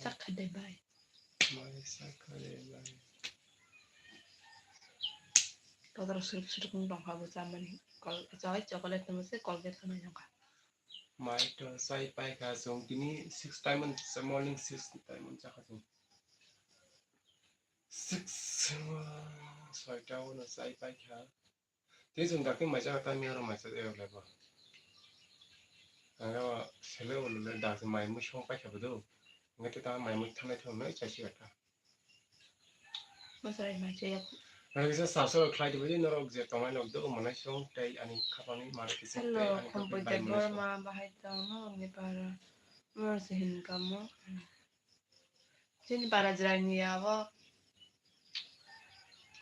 Chakha de bai. Mai chakha de bai. Todor suruk suruk wng tongkha bo chamani. Kol-, choi chocolate tamo se Colgate tamo nangkha. Mai to chai paikha chwng tini six time on, morning six time on chakha chwng. Six, uh, soita ono chai paikha. Tei chwng dakti maisa kha, tamni oro maisa available. Ang o sele ulule dakti mai mui song paikha bodo. Hingke tei tamo mai mui thanai thangno chai si kha. Masai mai chai yak. Ang kisa sasoro khlai dibo je norok je tongnai nok do manai song tei ani khapangni mari kisa. Hello, tei ani khapangni Khumpui bai mani song. Debbarma, bahai tong norokni para. Moro se hin kamo. Chini para jwraini ya bo.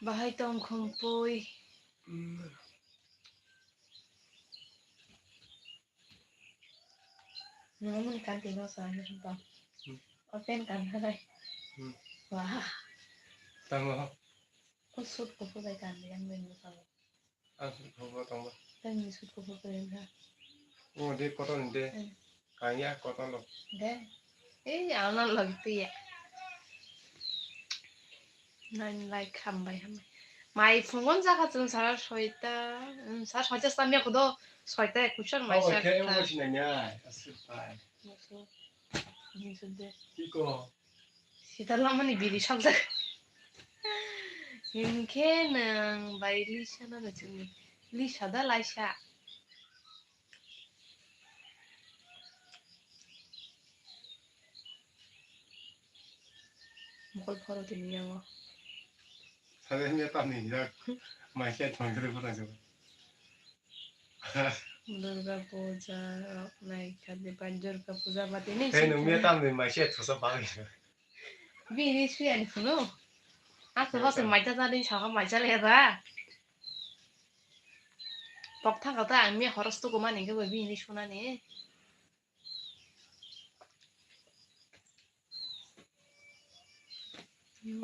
Bahai tong Khumpui. Hmm. Nang mani kanti no sa ni ba. Hmm. Open kan ha dai. Hmm. Wah. Tamo. O sut ko bai kan yang ben mo sa. Ang sut ko tong ba. Tang ni sut ko ko bai ha. O de koton de. Hmm. Kaya koton lo. De. Eh, ano lagi tu ya. Nine like hambai hambai. Mai phungon jaka chwng sara soita, um, sara soita samya kodo soita ekuchar mai. Oh, sa khe kha. Emo sinanya, asuk pai. Musu. Musu de. Iko. Sita lamani biri sakjak. Hinkhe nang bai lisa na chwngni. Lisa da laisa. Mokol phoro tini yango. Sare hwnwi tamni yak mai khe thangkhe phano jabo. Durga puja rok nai kha de bai Durga puja ba tini. Tei nung miya tamni mai khe thusa bagwi. Bini suyani phunu. Aso bose mai ta tadi saka mai ta le ba. Pok thangkha ta ang miya horos tuku mani khe bo bini sunani.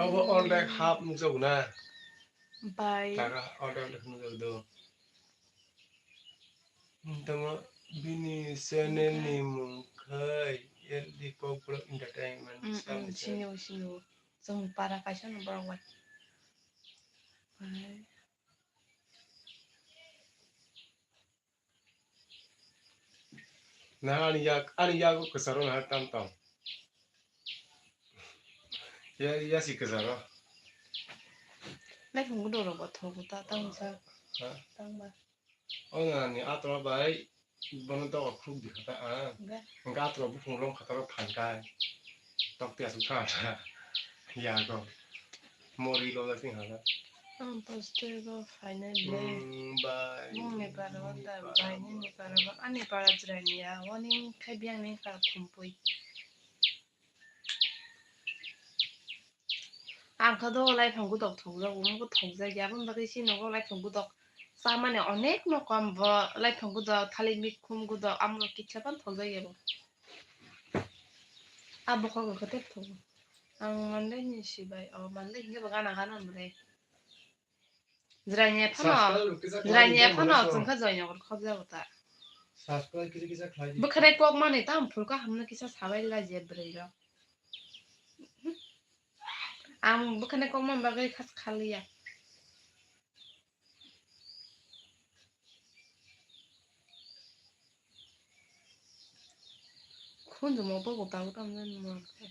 Abo ordek half nukjago na? Bai. Taka ordek nukjago do. Tamo bini channel ni mung khai L D Kokborok Entertainment. Mm, mm, sabo se. Sini o, sini o. Chwng para kaisa no borok bai. Bai. Na ani yak, ani yago kwcharo na tam tong. Ya, ya si kwcharo. Nai phung gudo rogo thogo ta tang sa. Ha? Tang ba. O na ni atro bai bono doga khuk di khata a. Ga. Ga atro bu phung long khata ro thang kai. Tok ti asuk thang ta. Yago. Mori lo la sing hala. Ang poster go final ble. Hmm, bai. Mung ni para wanda bai ni ni para ba ani para jrai ni ya wani khai biang ni ka khumpui. Ang kha do lai phang gudok thok jago, mung thok jak ya, aboni bagwi si nogo lai phang gudok. Chamani onek no kom bo lai phang gudok, thali mikhum gudok, amo kisa pan thok jak ya bo. A bokhok khe tek thogo. Ang manle ni sibai, o manle hinge bo gana gana mre. Jranya phano, jranya phano chwngkha joy nogor khobjago ta. Subscribe kisa kisa khlai di. Bwkhwnai kok mani tam phulka hamno kisa sabai la je bwrwi rok. Ang bwkhwnai kok mani bagwi khas khaliya. Khunju mo bobo tabuk tamo jani mo khe.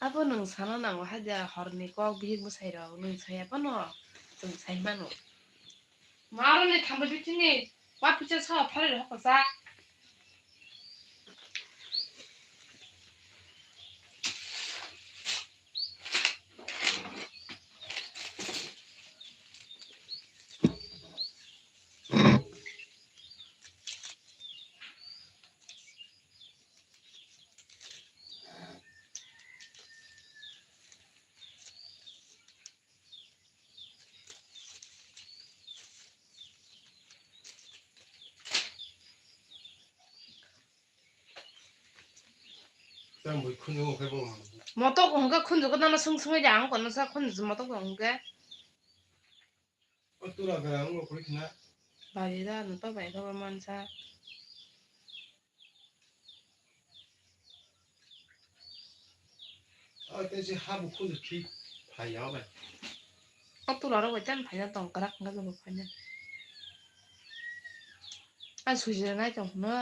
Abo nwng sana nango haida horni kok bihik bwsai rok nwng saya phano chwng sai mano. Maroni thambo bitini wa pucha sa phare rok sa. Motok hwnkhe khunju gana swng swngwi de ang kono sa khunju motok hwnkhe. O tura gara ang koi khna. Bari da no pa bai kha mansa. Oi, tei je habu khudu khi phai ya bai. O tula ro bai tan phai ya tong krak nga bo phai ya. Ai sujira nai tong no.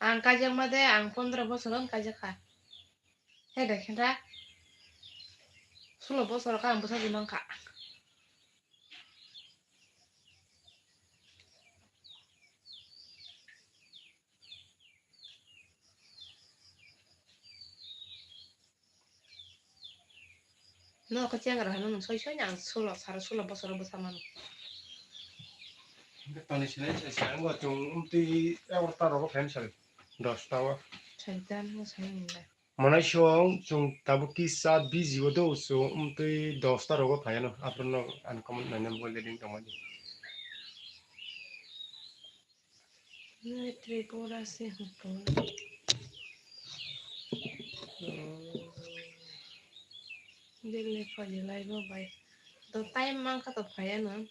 Ang kaijakma de, ang pondro bosor wng kaijakha. He de khe da? Sulo bosor kha ang bwsajwk mankha. No khe chengra hwnwi nwng soi soi ni ang sulo saro sulo bosoro bwsa mano. Hwnkhe toni sinai se se ang bo chwng umtwi egarota rogo phaiyani sari, dosta o. Saitan no sai nang le. Monai song chwng tabuk kisa busy o do chwng umtwi dosta rogo phaiyano aphuru no ani comment naina bo leading tongmani. Nai Tripura se hwnkhe. Delhi phailai bo bai. To time mankha to phaiya no.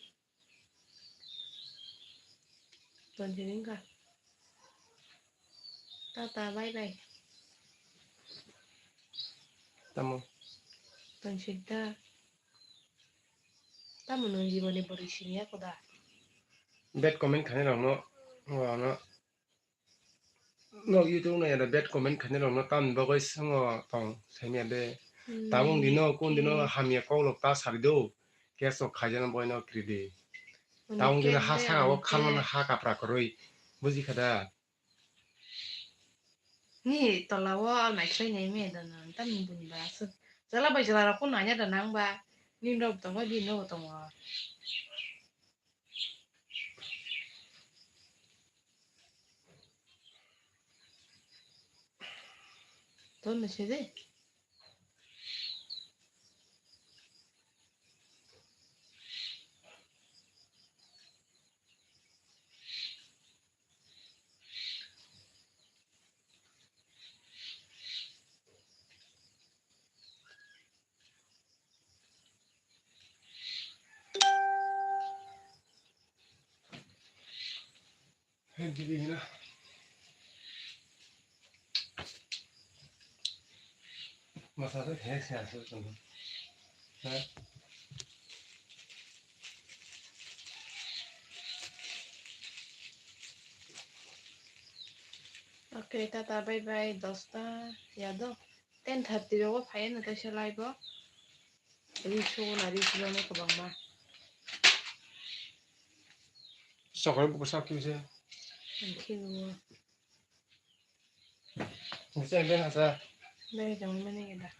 Tonjini wngkha. Tata bye bye. Tamo. Tonjini da. Tamo nwng jiboni bwrwi siniya koda. Bad comment khainai rokno, ano, no YouTube no yada bad comment khainai rokno tamni bagwi swngo tong saimya de. Hmm. Tabuk dino kun dino hamya koklok ta sari do. Keso khaijana boino kridi. Tabuk dino ha saka o khalmano ha kapra kwrwi. Buji kha da? Ni tola o naikhwlai nai me da nang, tamni buni ba aswk. Jala bai jala rok phano nanya da nang ba. Ni rok tongo, bini rok tongo. Ton se de. Hei, bibi hina. Masa tu hei se asu tu. Ha? Okay, tata, bye bye, dosta, yado. Ten thirty rogo phaiya no kaisa live o. Reels o na reels o no kwbangma. Sokol buku sak kisa. Ang khe o. Bisa ben asa. Dai jong mene geda.